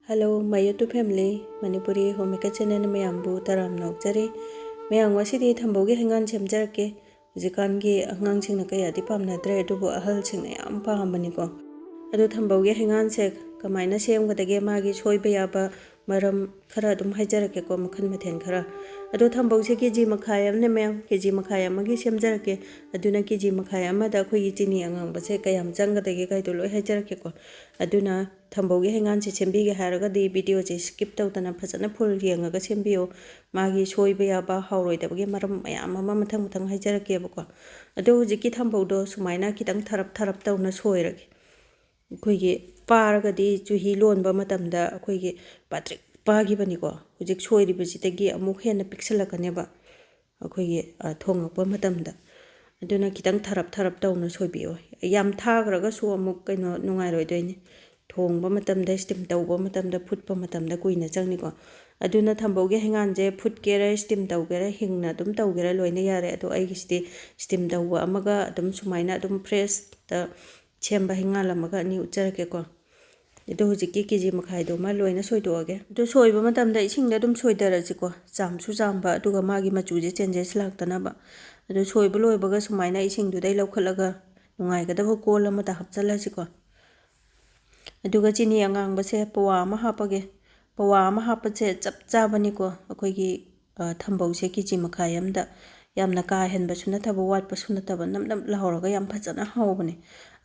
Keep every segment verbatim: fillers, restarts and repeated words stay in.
Hello, my YouTube family, Manipuri Homemaker channel ꯃꯌꯥꯝꯕꯨ ꯇꯔꯥꯝꯅ ꯑꯣꯛꯆꯔꯤ꯫ ꯃꯌꯥꯝ, ꯉꯁꯤꯗꯤ ꯊꯝꯕꯧꯒꯤ ꯍꯩꯉꯥꯟ ꯁꯦꯝꯖꯔꯛꯀꯦ꯫ ꯍꯧꯖꯤꯛꯀꯥꯟꯒꯤ ꯑꯉꯥꯡꯁꯤꯡꯅ ꯀꯌꯥꯗꯤ ꯄꯥꯝꯅꯗ꯭ꯔꯦ, ꯑꯗꯨꯕꯨ ꯑꯍꯜꯁꯤꯡꯅ ꯌꯥꯝ ꯄꯥꯝꯕꯅꯤꯀꯣ꯫ ꯑꯗꯣ ꯊꯝꯕꯧꯒꯤ ꯍꯩꯉꯥꯟꯁꯦ ꯀꯃꯥꯏꯅ ꯁꯦꯝꯒꯗꯒꯦ, ꯃꯥꯒꯤ ꯁꯣꯏꯕ ꯌꯥꯕ ꯃꯔꯝ ꯈꯔ ꯑꯗꯨꯝ ꯍꯥꯏꯖꯔꯛꯀꯦꯀꯣ, ꯃꯈꯜ ꯃꯊꯦꯜ ꯈꯔ꯫ ꯑꯗꯣ ꯊꯝꯕꯧꯁꯦ ꯀꯦ ꯖꯤ ꯃꯈꯥꯏ ꯑꯃꯅꯦ ꯃꯌꯥꯝ, ꯀꯦ ꯖꯤ ꯃꯈꯥꯏ ꯑꯃꯒꯤ ꯁꯦꯝꯖꯔꯛꯀꯦ꯫ ꯑꯗꯨꯅ ꯀꯦ ꯖꯤ ꯃꯈꯥꯏ ꯑꯃꯗ ꯑꯩꯈꯣꯏꯒꯤ ꯆꯤꯅꯤ ꯑꯉꯥꯡꯕꯁꯦ ꯀꯌꯥꯝ ꯆꯪꯒꯗꯒꯦ ꯀꯥꯏꯗꯣ ꯂꯣꯏ ꯍꯥꯏꯖꯔꯛꯀꯦꯀꯣ꯫ ꯑꯗꯨꯅ ꯊꯝꯕꯧꯒꯤ ꯍꯩꯉꯥꯟꯁꯦ ꯁꯦꯝꯕꯤꯒꯦ ꯍꯥꯏꯔꯒꯗꯤ videoꯁꯦ skip ꯇꯧꯗꯅ ꯐꯖꯅ full ꯌꯦꯡꯉꯒ ꯁꯦꯝꯕꯤꯌꯨ꯫ ꯃꯥꯒꯤ ꯁꯣꯏꯕ ꯌꯥꯕ, ꯍꯥꯎꯔꯣꯏꯗꯕꯒꯤ ꯃꯔꯝ ꯃꯌꯥꯝ ꯑꯃ ꯃꯊꯪ ꯃꯊꯪ ꯍꯥꯏꯖꯔꯛꯀꯦꯕꯀꯣ꯫ ꯑꯗꯣ ꯍꯧꯖꯤꯛꯀꯤ ꯊꯝꯕꯧꯗꯣ ꯁꯨꯃꯥꯏꯅ ꯈꯤꯇꯪ ꯊꯔꯞ ꯊꯔꯞ ꯇꯧꯅ ꯁꯣꯏꯔꯒꯦ꯫ ꯑꯩꯈꯣꯏꯒꯤ ꯄꯥꯔꯒꯗꯤ ꯆꯨꯍꯤ ꯂꯣꯟꯕ ꯃꯇꯝꯗ ꯑꯩꯈꯣꯏꯒꯤ ꯄꯥꯇ꯭ꯔꯤꯛ ꯄꯥꯈꯤꯕꯅꯤꯀꯣ꯫ ꯍꯧꯖꯤꯛ ꯁꯣꯏꯔꯤꯕꯁꯤꯗꯒꯤ ꯑꯃꯨꯛ ꯍꯦꯟꯅ ꯄꯤꯛꯁꯤꯜꯂꯛꯀꯅꯦꯕ ꯑꯩꯈꯣꯏꯒꯤ, ꯑ, ꯊꯣꯡꯉꯛꯄ ꯃꯇꯝꯗ꯫ ꯑꯗꯨꯅ ꯈꯤꯇꯪ ꯊꯔꯞ ꯊꯔꯞ ꯇꯧꯅ ꯁꯣꯏꯕꯤꯌꯣ꯫ ꯌꯥꯝ ꯊꯥꯈ꯭ꯔꯒꯁꯨ ꯑꯃꯨꯛ ꯀꯩꯅꯣ ꯅꯨꯡꯉꯥꯏꯔꯣꯏꯗꯣꯏꯅꯤ꯫ ꯊꯣꯡꯕ ꯃꯇꯝꯗ, steam ꯇꯧꯕ ꯃꯇꯝꯗ, ꯐꯨꯠꯄ ꯃꯇꯝꯗ ꯀꯨꯏꯅ ꯆꯪꯅꯤꯀꯣ꯫ ꯑꯗꯨꯅ ꯊꯝꯕꯧꯒꯤ ꯍꯩꯉꯥꯟꯁꯦ ꯐꯨꯠꯀꯦꯔꯥ, steam ꯇꯧꯒꯦꯔꯥ, ꯍꯤꯡꯅ ꯑꯗꯨꯝ ꯇꯧꯒꯦꯔꯥ ꯂꯣꯏꯅ ꯌꯥꯔꯦ꯫ ꯑꯗꯣ ꯑꯩꯒꯤꯁꯤꯗꯤ steam ꯇꯧꯕ ꯑꯃꯒ ꯑꯗꯨꯝ ꯁꯨꯃꯥꯏꯅ ꯑꯗꯨꯝ freshꯇ ꯁꯦꯝꯕ ꯍꯩꯉꯥꯟ ꯑꯃꯒ ꯑꯅꯤ ꯎꯠꯆꯔꯛꯀꯦꯀꯣ꯫ ꯑꯗꯣ ꯍꯧꯖꯤꯛꯀꯤ ꯀꯦ ꯖꯤ ꯃꯈꯥꯏꯗꯨꯃ ꯂꯣꯏꯅ ꯁꯣꯏꯗꯣꯛꯑꯒꯦ꯫ ꯑꯗꯨ ꯁꯣꯏꯕ ꯃꯇꯝꯗ ꯏꯁꯤꯡꯗ ꯑꯗꯨꯝ ꯁꯣꯏꯊꯔꯁꯤꯀꯣ꯫ ꯆꯥꯝꯁꯨ ꯆꯥꯝꯕ, ꯑꯗꯨꯒ ꯃꯥꯒꯤ ꯃꯆꯨꯁꯦ changes ꯂꯥꯛꯇꯅꯕ꯫ ꯑꯗꯨ ꯁꯣꯏꯕ ꯂꯣꯏꯕꯒ ꯁꯨꯃꯥꯏꯅ ꯏꯁꯤꯡꯗꯨꯗꯩ ꯂꯧꯈꯠꯂꯒ ꯅꯨꯡꯉꯥꯏꯒꯗꯕ ꯀꯣꯜ ꯑꯃꯗ ꯍꯥꯞꯆꯤꯜꯂꯁꯤꯀꯣ꯫ ꯑꯗꯨꯒ ꯆꯤꯅꯤ ꯑꯉꯥꯡꯕꯁꯦ ꯄꯋꯥ ꯑꯃ ꯍꯥꯞꯄꯒꯦ꯫ ꯄꯋꯥ ꯑꯃ ꯍꯥꯞꯄꯁꯦ ꯆꯞ ꯆꯥꯕꯅꯤꯀꯣ꯫ ꯑꯩꯈꯣꯏꯒꯤ, ꯑ, ꯊꯝꯕꯧꯁꯦ ꯀꯦ ꯖꯤ ꯃꯈꯥꯏ ꯑꯃꯗ ꯌꯥꯝꯅ ꯀꯥ ꯍꯦꯟꯕꯁꯨ ꯅꯠꯇꯕ, ꯋꯥꯠꯄꯁꯨ ꯅꯠꯇꯕ, ꯅꯞ ꯅꯞ ꯂꯥꯎꯔꯒ ꯌꯥꯝ ꯐꯖꯅ ꯍꯥꯎꯕꯅꯦ꯫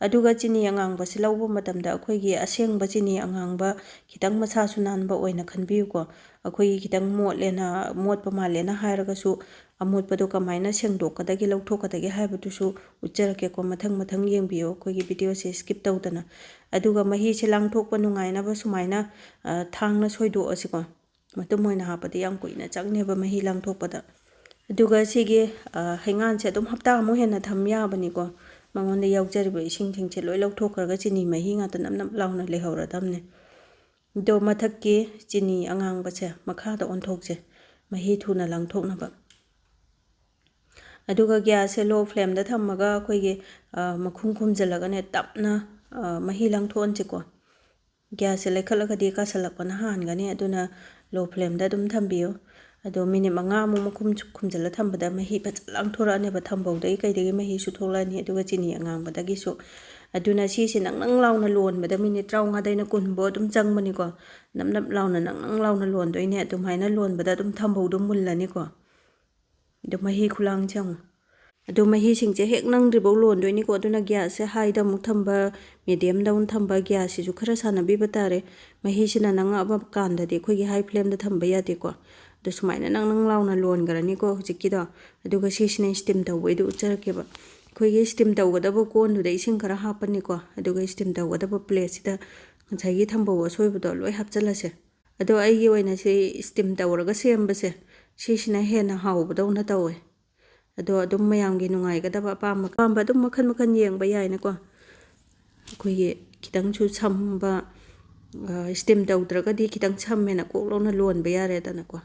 ꯑꯗꯨꯒ ꯆꯤꯅꯤ ꯑꯉꯥꯡꯕꯁꯦ ꯂꯧꯕ ꯃꯇꯝꯗ ꯑꯩꯈꯣꯏꯒꯤ ꯑꯁꯦꯡꯕ ꯆꯤꯅꯤ ꯑꯉꯥꯡꯕ, ꯈꯤꯇꯪ ꯃꯁꯥꯁꯨ ꯅꯥꯟꯕ ꯑꯣꯏꯅ ꯈꯟꯕꯤꯌꯨꯀꯣ꯫ ꯑꯩꯈꯣꯏꯒꯤ ꯈꯤꯇꯪ ꯃꯣꯠꯂꯦꯅ, ꯃꯣꯠꯄ ꯃꯥꯜꯂꯦꯅ ꯍꯥꯏꯔꯒꯁꯨ, ꯑꯃꯣꯠꯄꯗꯣ ꯀꯃꯥꯏꯅ ꯁꯦꯡꯗꯣꯛꯀꯗꯒꯦ, ꯂꯧꯊꯣꯛꯀꯗꯒꯦ ꯍꯥꯏꯕꯗꯨꯁꯨ ꯎꯠꯆꯔꯛꯀꯦꯀꯣ꯫ ꯃꯊꯪ ꯃꯊꯪ ꯌꯦꯡꯕꯤꯌꯣ ꯑꯩꯈꯣꯏꯒꯤ videoꯁꯦ skip ꯇꯧꯗꯅ꯫ ꯑꯗꯨꯒ ꯃꯍꯤꯁꯦ ꯂꯥꯡꯊꯣꯛꯄ ꯅꯨꯡꯉꯥꯏꯅꯕ ꯁꯨꯃꯥꯏꯅ, ꯑ, ꯊꯥꯡꯅ ꯁꯣꯏꯗꯣꯛꯑꯁꯤꯀꯣ꯫ ꯃꯇꯨꯝ ꯑꯣꯏꯅ ꯍꯥꯞꯄꯗꯤ ꯌꯥꯝ ꯀꯨꯏꯅ ꯆꯪꯅꯦꯕ ꯃꯍꯤ ꯂꯥꯡꯊꯣꯛꯄꯗ꯫ ꯑꯗꯨꯒ ꯁꯤꯒꯤ, ꯑ, ꯍꯩꯉꯥꯟꯁꯦ ꯑꯗꯨꯝ ꯍꯞꯇꯥ ꯑꯃꯨꯛ ꯍꯦꯟꯅ ꯊꯝ ꯌꯥꯕꯅꯤꯀꯣ꯫ ꯃꯉꯣꯟꯗ ꯌꯥꯎꯖꯔꯤꯕ ꯏꯁꯤꯡꯁꯤꯡꯁꯦ ꯂꯣꯏ ꯂꯧꯊꯣꯛꯈ꯭ꯔꯒ ꯆꯤꯅꯤ ꯃꯍꯤ ꯉꯥꯛꯇ ꯅꯞ ꯅꯞ ꯂꯥꯎꯅ ꯂꯩꯍꯧꯔꯗꯝꯅꯦ꯫ ꯑꯗꯣ ꯃꯊꯛꯀꯤ ꯆꯤꯅꯤ ꯑꯉꯥꯡꯕꯁꯦ ꯃꯈꯥꯗ ꯑꯣꯟꯊꯣꯛꯁꯦ, ꯃꯍꯤ ꯊꯨꯅ ꯂꯥꯡꯊꯣꯛꯅꯕ꯫ ꯑꯗꯨꯒ gasꯁꯦ low flameꯗ ꯊꯝꯃꯒ ꯑꯩꯈꯣꯏꯒꯤ, ꯑ, ꯃꯈꯨꯝ ꯈꯨꯝꯖꯤꯜꯂꯒꯅꯦ ꯇꯞꯅ, ꯑ, ꯃꯍꯤ ꯂꯥꯡꯊꯣꯛꯍꯟꯁꯤꯀꯣ꯫ ꯒ꯭ꯌꯥꯁꯁꯦ ꯂꯩꯈꯠꯂꯒꯗꯤ ꯀꯥꯁꯜꯂꯛꯄꯅ ꯍꯥꯟꯒꯅꯤ, ꯑꯗꯨꯅ low flameꯗ ꯑꯗꯨꯝ ꯊꯝꯕꯤꯌꯨ꯫ ꯑꯗꯣ ꯃꯤꯅꯤꯠ ꯃꯉꯥꯃꯨꯛ ꯃꯈꯨꯝ ꯈꯨꯝꯖꯤꯜꯂ ꯊꯝꯕꯗ ꯃꯍꯤ ꯐꯖꯅ ꯂꯥꯡꯊꯣꯔꯛꯑꯅꯦꯕ, ꯊꯝꯕꯧꯗꯒꯤ ꯀꯩꯗꯒꯤ ꯃꯍꯤꯁꯨ ꯊꯣꯛꯂꯛꯑꯅꯤ, ꯑꯗꯨꯒ ꯆꯤꯅꯤ ꯑꯉꯥꯡꯕꯗꯒꯤꯁꯨ꯫ ꯑꯗꯨꯅ ꯁꯤꯁꯦ ꯅꯪ ꯅꯪ ꯂꯥꯎꯅ ꯂꯣꯟꯕꯗ ꯃꯤꯅꯤꯠ ꯇꯔꯥꯃꯉꯥꯗꯩꯅ ꯀꯨꯟꯐꯥꯎ ꯑꯗꯨꯝ ꯆꯪꯕꯅꯤꯀꯣ꯫ ꯅꯞ ꯅꯞ ꯂꯥꯎꯅ ꯅꯪ ꯅꯪ ꯂꯥꯎꯅ ꯂꯣꯟꯗꯣꯏꯅꯦ꯫ ꯑꯗꯨꯃꯥꯏꯅ ꯂꯣꯟꯕꯗ ꯑꯗꯨꯝ ꯊꯝꯕꯧꯗꯣ ꯃꯨꯜꯂꯅꯤꯀꯣ꯫ ꯑꯗꯨ ꯃꯍꯤ ꯈꯨꯂꯥꯡꯁꯦ ꯌꯦꯡꯉꯣ꯫ ꯑꯗꯨ ꯃꯍꯤꯁꯤꯡꯁꯦ ꯍꯦꯛ ꯅꯪꯗ꯭ꯔꯤꯐꯥꯎ ꯂꯣꯟꯗꯣꯏꯅꯤꯀꯣ꯫ ꯑꯗꯨꯅ ꯒ꯭ꯌꯥꯁꯁꯦ highꯗ ꯑꯃꯨꯛ ꯊꯝꯕ, mediumꯗ ꯑꯃꯨꯛ ꯊꯝꯕ, ꯒ꯭ꯌꯥꯁꯁꯤꯁꯨ ꯈꯔ ꯁꯥꯟꯅꯕꯤꯕ ꯇꯥꯔꯦ꯫ ꯃꯍꯤꯁꯤꯅ ꯅꯪꯉꯛꯑꯕ ꯀꯥꯟꯗꯗꯤ ꯑꯩꯈꯣꯏꯒꯤ high flameꯗ ꯊꯝꯕ ꯌꯥꯗꯦꯀꯣ꯫ ꯑꯗꯨ ꯁꯨꯃꯥꯏꯅ ꯅꯪ ꯅꯪ ꯂꯥꯎꯅ ꯂꯣꯟꯈ꯭ꯔꯅꯤꯀꯣ ꯍꯧꯖꯤꯛꯀꯤꯗꯣ꯫ ꯑꯗꯨꯒ ꯁꯤꯁꯤꯅ steam ꯇꯧꯕꯩꯗꯨ ꯎꯠꯆꯔꯛꯀꯦꯕ꯫ ꯑꯩꯈꯣꯏꯒꯤ steam ꯇꯧꯒꯗꯕ ꯀꯣꯟꯗꯨꯗ ꯏꯁꯤꯡ ꯈꯔ ꯍꯥꯞꯄꯅꯤꯀꯣ꯫ ꯑꯗꯨꯒ steam ꯇꯧꯒꯗꯕ plateꯁꯤꯗ ꯉꯁꯥꯏꯒꯤ ꯊꯝꯕꯧ ꯑꯁꯣꯏꯕꯗꯣ ꯂꯣꯏ ꯍꯥꯞꯆꯤꯜꯂꯁꯦ꯫ ꯑꯗꯣ ꯑꯩꯒꯤ ꯑꯣꯏꯅ ꯁꯤ steam ꯇꯧꯔꯒ ꯁꯦꯝꯕꯁꯦ, ꯁꯤꯁꯤꯅ ꯍꯦꯟꯅ ꯍꯥꯎꯕꯗꯧꯅ ꯇꯧꯋꯦ꯫ ꯑꯗꯣ ꯑꯗꯨꯝ ꯃꯌꯥꯝꯒꯤ ꯅꯨꯡꯉꯥꯏꯒꯗꯕ ꯑꯄꯥꯝꯕ ꯑꯄꯥꯝꯕ ꯑꯗꯨꯝ ꯃꯈꯜ ꯃꯈꯜ ꯌꯦꯡꯕ ꯌꯥꯏꯅꯀꯣ꯫ ꯑꯩꯈꯣꯏꯒꯤ ꯈꯤꯇꯪꯁꯨ ꯁꯝꯕ, steam ꯇꯧꯗ꯭ꯔꯒꯗꯤ ꯈꯤꯇꯪ ꯁꯝꯃꯦꯅ ꯀꯣꯛ ꯂꯧꯅ ꯂꯣꯟꯕ ꯌꯥꯔꯦꯗꯅꯀꯣ꯫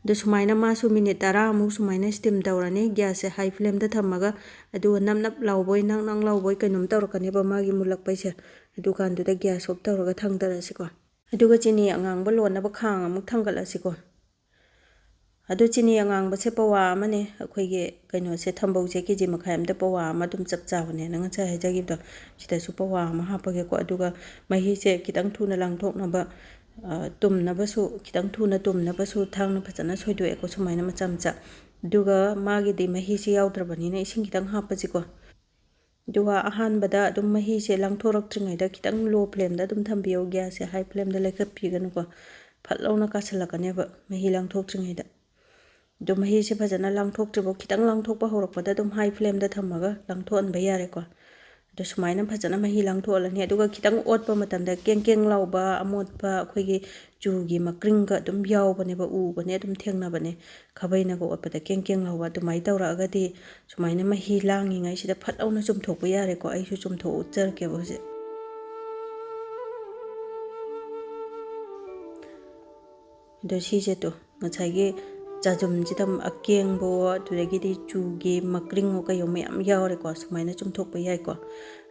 ꯑꯗꯣ ꯁꯨꯃꯥꯏꯅ ꯃꯥꯁꯨ ꯃꯤꯅꯤꯠ ꯇꯔꯥꯃꯨꯛ ꯁꯨꯃꯥꯏꯅ steam ꯇꯧꯔꯅꯤ, ꯒ꯭ꯌꯥꯁꯁꯦ high flameꯗ ꯊꯝꯃꯒ꯫ ꯑꯗꯨꯒ ꯅꯞ ꯅꯞ ꯂꯥꯎꯕꯣꯏ ꯅꯪ ꯅꯪ ꯂꯥꯎꯕꯣꯏ ꯀꯩꯅꯣꯝ ꯇꯧꯔꯛꯀꯅꯦꯕ ꯃꯥꯒꯤ ꯃꯨꯜꯂꯛꯄꯩꯁꯦ꯫ ꯑꯗꯨꯀꯥꯟꯗꯨꯗ gas off ꯇꯧꯔꯒ ꯊꯥꯡꯗꯔꯁꯤꯀꯣ꯫ ꯑꯗꯨꯒ ꯆꯤꯅꯤ ꯑꯉꯥꯡꯕ ꯂꯣꯟꯅꯕ ꯈꯥꯡ ꯑꯃꯨꯛ ꯊꯥꯡꯒꯠꯂꯁꯤꯀꯣ꯫ ꯑꯗꯨ ꯆꯤꯅꯤ ꯑꯉꯥꯡꯕꯁꯦ ꯄꯋꯥ ꯑꯃꯅꯦ꯫ ꯑꯩꯈꯣꯏꯒꯤ ꯀꯩꯅꯣꯁꯦ, ꯊꯝꯕꯧꯁꯦ ꯀꯦ ꯖꯤ ꯃꯈꯥꯏ ꯑꯃꯗ ꯄꯋꯥ ꯑꯃ ꯑꯗꯨꯝ ꯆꯞ ꯆꯥꯕꯅꯦꯅ ꯉꯁꯥꯏ ꯍꯥꯏꯖꯈꯤꯕꯗꯣ, ꯁꯤꯗꯁꯨ ꯄꯋꯥ ꯑꯃ ꯍꯥꯞꯄꯒꯦꯀꯣ꯫ ꯑꯗꯨꯒ ꯃꯍꯤꯁꯦ ꯈꯤꯇꯪ ꯊꯨꯅ ꯂꯥꯡꯊꯣꯛꯅꯕ, ꯑ, ꯇꯨꯝꯅꯕꯁꯨ, ꯈꯤꯇꯪ ꯊꯨꯅ ꯇꯨꯝꯅꯕꯁꯨ ꯊꯥꯡꯅ ꯐꯖꯅ ꯁꯣꯏꯗꯣꯛꯑꯦꯀꯣ, ꯁꯨꯃꯥꯏꯅ ꯃꯆꯥ ꯃꯆꯥ꯫ ꯑꯗꯨꯒ ꯃꯥꯒꯤꯗꯤ ꯃꯍꯤꯁꯤ ꯌꯥꯎꯗ꯭ꯔꯕꯅꯤꯅ ꯏꯁꯤꯡ ꯈꯤꯇꯪ ꯍꯥꯞꯄꯁꯤꯀꯣ꯫ ꯑꯗꯨꯒ ꯑꯍꯥꯟꯕꯗ ꯑꯗꯨꯝ ꯃꯍꯤꯁꯦ ꯂꯥꯡꯊꯣꯔꯛꯇ꯭ꯔꯤꯉꯩꯗ ꯈꯤꯇꯪ low flameꯗ ꯑꯗꯨꯝ ꯊꯝꯕꯤꯌꯣ, gas ꯁꯦ high flameꯗ ꯂꯩꯈꯠꯄꯤꯒꯅꯨꯀꯣ꯫ ꯐꯠ ꯂꯥꯎꯅ ꯀꯥꯁꯜꯂꯛꯀꯅꯦꯕ ꯃꯍꯤ ꯂꯥꯡꯊꯣꯛꯇ꯭ꯔꯤꯉꯩꯗ꯫ ꯑꯗꯣ ꯃꯍꯤꯁꯦ ꯐꯖꯅ ꯂꯥꯡꯊꯣꯛꯇ꯭ꯔꯤꯐꯥꯎ, ꯈꯤꯇꯪ ꯂꯥꯡꯊꯣꯛꯄ ꯍꯧꯔꯛꯄꯗ ꯑꯗꯨꯝ high flameꯗ ꯊꯝꯃꯒ ꯂꯥꯡꯊꯣꯛꯍꯟꯕ ꯌꯥꯔꯦꯀꯣ꯫ ꯑꯗꯣ ꯁꯨꯃꯥꯏꯅ ꯐꯖꯅ ꯃꯍꯤ ꯂꯥꯡꯊꯣꯛꯍꯜꯂꯅꯤ꯫ ꯑꯗꯨꯒ ꯈꯤꯇꯪ ꯑꯣꯠꯄ ꯃꯇꯝꯗ ꯀꯦꯡ ꯀꯦꯡ ꯂꯥꯎꯕ, ꯑꯃꯣꯠꯄ, ꯑꯩꯈꯣꯏꯒꯤ ꯆꯨꯒꯤ ꯃꯀ꯭ꯔꯤꯡꯒ ꯑꯗꯨꯝ ꯌꯥꯎꯕꯅꯦꯕ, ꯎꯕꯅꯦ, ꯑꯗꯨꯝ ꯊꯦꯡꯅꯕꯅꯦ꯫ ꯈꯥꯕꯩꯅꯒ ꯑꯣꯠꯄꯗ ꯀꯦꯡ ꯀꯦꯡ ꯂꯥꯎꯕ꯫ ꯑꯗꯨꯃꯥꯏꯅ ꯇꯧꯔꯛꯑꯒꯗꯤ ꯁꯨꯃꯥꯏꯅ ꯃꯍꯤ ꯂꯥꯡꯉꯤꯉꯩꯁꯤꯗ ꯐꯠ ꯂꯥꯎꯅ ꯆꯨꯝꯊꯣꯛꯄ ꯌꯥꯔꯦꯀꯣ꯫ ꯑꯩꯁꯨ ꯆꯨꯝꯊꯣꯛ ꯎꯠꯆꯔꯛꯀꯦꯕ ꯍꯧꯖꯤꯛ꯫ ꯑꯗꯣ ꯁꯤꯁꯦ ꯇꯨ, ꯉꯁꯥꯏꯒꯤ ꯆꯥꯖꯨꯝꯁꯤꯗ ꯑꯀꯦꯡꯕꯣ, ꯑꯗꯨꯗꯒꯤꯗꯤ ꯆꯨꯒꯤ ꯃꯀ꯭ꯔꯤꯡꯉꯣ ꯀꯩꯌꯣ ꯃꯌꯥꯝ ꯌꯥꯎꯔꯦꯀꯣ꯫ ꯁꯨꯃꯥꯏꯅ ꯆꯨꯝꯊꯣꯛꯄ ꯌꯥꯏꯀꯣ꯫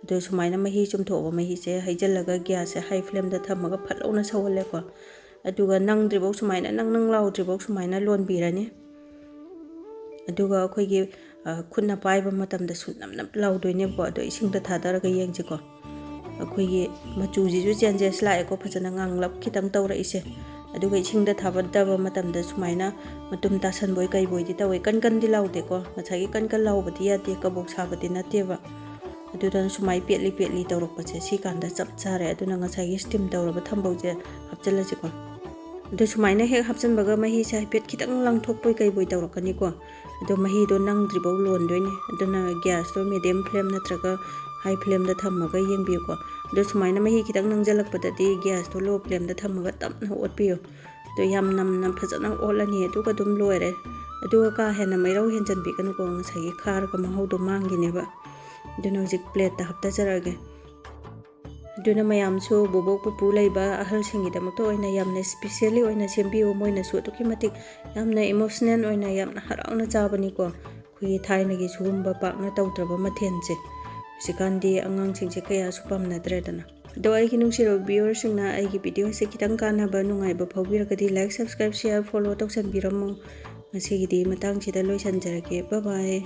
ꯑꯗꯣ ꯁꯨꯃꯥꯏꯅ ꯃꯍꯤ ꯆꯨꯝꯊꯣꯛꯑꯕ ꯃꯍꯤꯁꯦ ꯍꯩꯖꯤꯜꯂꯒ gas ꯁꯦ high flame ꯗ ꯊꯝꯃꯒ ꯐꯠ ꯂꯥꯎꯅ ꯁꯧꯍꯜꯂꯦꯀꯣ꯫ ꯑꯗꯨꯒ ꯅꯪꯗ꯭ꯔꯤꯐꯥꯎ ꯁꯨꯃꯥꯏꯅ, ꯅꯪ ꯅꯪ ꯂꯥꯎꯗ꯭ꯔꯤꯐꯥꯎ ꯁꯨꯃꯥꯏꯅ ꯂꯣꯟꯕꯤꯔꯅꯤ꯫ ꯑꯗꯨꯒ ꯑꯩꯈꯣꯏꯒꯤ, ꯑ, ꯈꯨꯠꯅ ꯄꯥꯏꯕ ꯃꯇꯝꯗꯁꯨ ꯅꯞ ꯅꯞ ꯂꯥꯎꯗꯣꯏꯅꯦꯕꯀꯣ꯫ ꯑꯗꯣ ꯏꯁꯤꯡꯗ ꯊꯥꯗꯔꯒ ꯌꯦꯡꯁꯤꯀꯣ꯫ ꯑꯩꯈꯣꯏꯒꯤ ꯃꯆꯨꯁꯤꯁꯨ changes ꯂꯥꯛꯑꯦꯀꯣ, ꯐꯖꯅ ꯉꯥꯡꯂꯞ ꯈꯤꯇꯪ ꯇꯧꯔꯛꯏꯁꯦ꯫ ꯑꯗꯨꯒ ꯏꯁꯤꯡꯗ ꯊꯥꯗꯕ ꯃꯇꯝꯗ ꯁꯨꯃꯥꯏꯅ ꯃꯇꯨꯝ ꯇꯥꯁꯟꯕꯣꯏ ꯀꯩꯕꯣꯏꯗꯤ ꯇꯧꯋꯦ꯫ ꯀꯟ ꯀꯟꯗꯤ ꯂꯥꯎꯗꯦꯀꯣ, ꯉꯁꯥꯏꯒꯤ ꯀꯟ ꯀꯟ ꯂꯥꯎꯕꯗꯤ ꯌꯥꯗꯦ, ꯀꯕꯣꯛ ꯁꯥꯕꯗꯤ ꯅꯠꯇꯦꯕ꯫ ꯑꯗꯨꯗꯨꯅ ꯁꯨꯃꯥꯏ ꯄꯦꯠꯂꯤ ꯄꯦꯠꯂꯤ ꯇꯧꯔꯛꯄꯁꯦ ꯁꯤ ꯀꯥꯟꯗ ꯆꯞ ꯆꯥꯔꯦ꯫ ꯑꯗꯨꯅ ꯉꯁꯥꯏꯒꯤ steam ꯇꯧꯔꯕ ꯊꯝꯕꯧꯁꯦ ꯍꯥꯞꯆꯤꯜꯂꯁꯤꯀꯣ꯫ ꯑꯗꯣ ꯁꯨꯃꯥꯏꯅ ꯍꯦꯛ ꯍꯥꯞꯆꯤꯟꯕꯒ ꯃꯍꯤꯁꯦ ꯍꯥꯏꯐꯦꯠ ꯈꯤꯇꯪ ꯂꯥꯡꯊꯣꯛꯄꯣꯏ ꯀꯩꯕꯣꯏ ꯇꯧꯔꯛꯀꯅꯤꯀꯣ꯫ ꯑꯗꯣ ꯃꯍꯤꯗꯣ ꯅꯪꯗ꯭ꯔꯤꯐꯥꯎ ꯂꯣꯟꯗꯣꯏꯅꯦ꯫ ꯑꯗꯨꯅ gas ꯇꯣ medium flame ꯅꯠꯇ꯭ꯔꯒ high flame ꯗ ꯊꯝꯃꯒ ꯌꯦꯡꯕꯤꯌꯨꯀꯣ꯫ ꯑꯗꯣ ꯁꯨꯃꯥꯏꯅ ꯃꯍꯤ ꯈꯤꯇꯪ ꯅꯪꯁꯤꯜꯂꯛꯄꯗꯗꯤ gas ꯇꯣ low flame ꯗ ꯊꯝꯃꯒ ꯇꯞꯅ ꯑꯣꯠꯄꯤꯌꯨ꯫ ꯑꯗꯣ ꯌꯥꯝ ꯅꯝꯅ ꯐꯖꯅ ꯑꯣꯠꯂꯅꯤ, ꯑꯗꯨꯒ ꯑꯗꯨꯝ ꯂꯣꯏꯔꯦ꯫ ꯑꯗꯨꯒ ꯀꯥ ꯍꯦꯟꯅ ꯃꯩꯔꯧ ꯍꯦꯟꯖꯟꯕꯤꯒꯅꯨꯀꯣ, ꯉꯁꯥꯏꯒꯤ ꯈꯥꯔꯒ ꯃꯍꯥꯎꯗꯣ ꯃꯥꯡꯈꯤꯅꯦꯕ꯫ ꯑꯗꯨꯅ ꯍꯧꯖꯤꯛ plate ꯇ ꯍꯥꯞꯊꯖꯔꯛꯑꯒꯦ꯫ ꯑꯗꯨꯅ ꯃꯌꯥꯝꯁꯨ ꯕꯣꯕꯣꯛ ꯄꯨꯄꯨ ꯂꯩꯕ ꯑꯍꯜꯁꯤꯡꯒꯤꯗꯃꯛꯇ ꯑꯣꯏꯅ ꯌꯥꯝꯅ specially ꯑꯣꯏꯅ ꯁꯦꯝꯕꯤꯌꯨ꯫ ꯃꯣꯏꯅꯁꯨ ꯑꯗꯨꯛꯀꯤ ꯃꯇꯤꯛ ꯌꯥꯝꯅ emotional ꯑꯣꯏꯅ ꯌꯥꯝꯅ ꯍꯔꯥꯎꯅ ꯆꯥꯕꯅꯤꯀꯣ꯫ ꯑꯩꯈꯣꯏꯒꯤ ꯊꯥꯏꯅꯒꯤ ꯁꯤꯒꯨꯝꯕ ꯄꯥꯛꯅ ꯇꯧꯗ꯭ꯔꯕ ꯃꯊꯦꯜꯁꯦ꯫ ꯍꯧꯖꯤꯛꯀꯥꯟꯗꯤ ꯑꯉꯥꯡꯁꯤꯡꯁꯦ ꯀꯌꯥꯁꯨ ꯄꯥꯝꯅꯗ꯭ꯔꯦꯗꯅ꯫ ꯑꯗꯣ ꯑꯩꯒꯤ ꯅꯨꯡꯁꯤꯔꯕ viewer ꯁꯤꯡꯅ ꯑꯩꯒꯤ video ꯁꯦ ꯈꯤꯇꯪ ꯀꯥꯟꯅꯕ, ꯅꯨꯡꯉꯥꯏꯕ ꯐꯥꯎꯕꯤꯔꯒꯗꯤ like, subscribe, share, follow ꯇꯧꯁꯟꯕꯤꯔꯝꯃꯣ꯫ ꯉꯁꯤꯒꯤꯗꯤ ꯃꯇꯥꯡꯁꯤꯗ ꯂꯣꯏꯁꯟꯖꯔꯒꯦ꯫ Bye bye꯫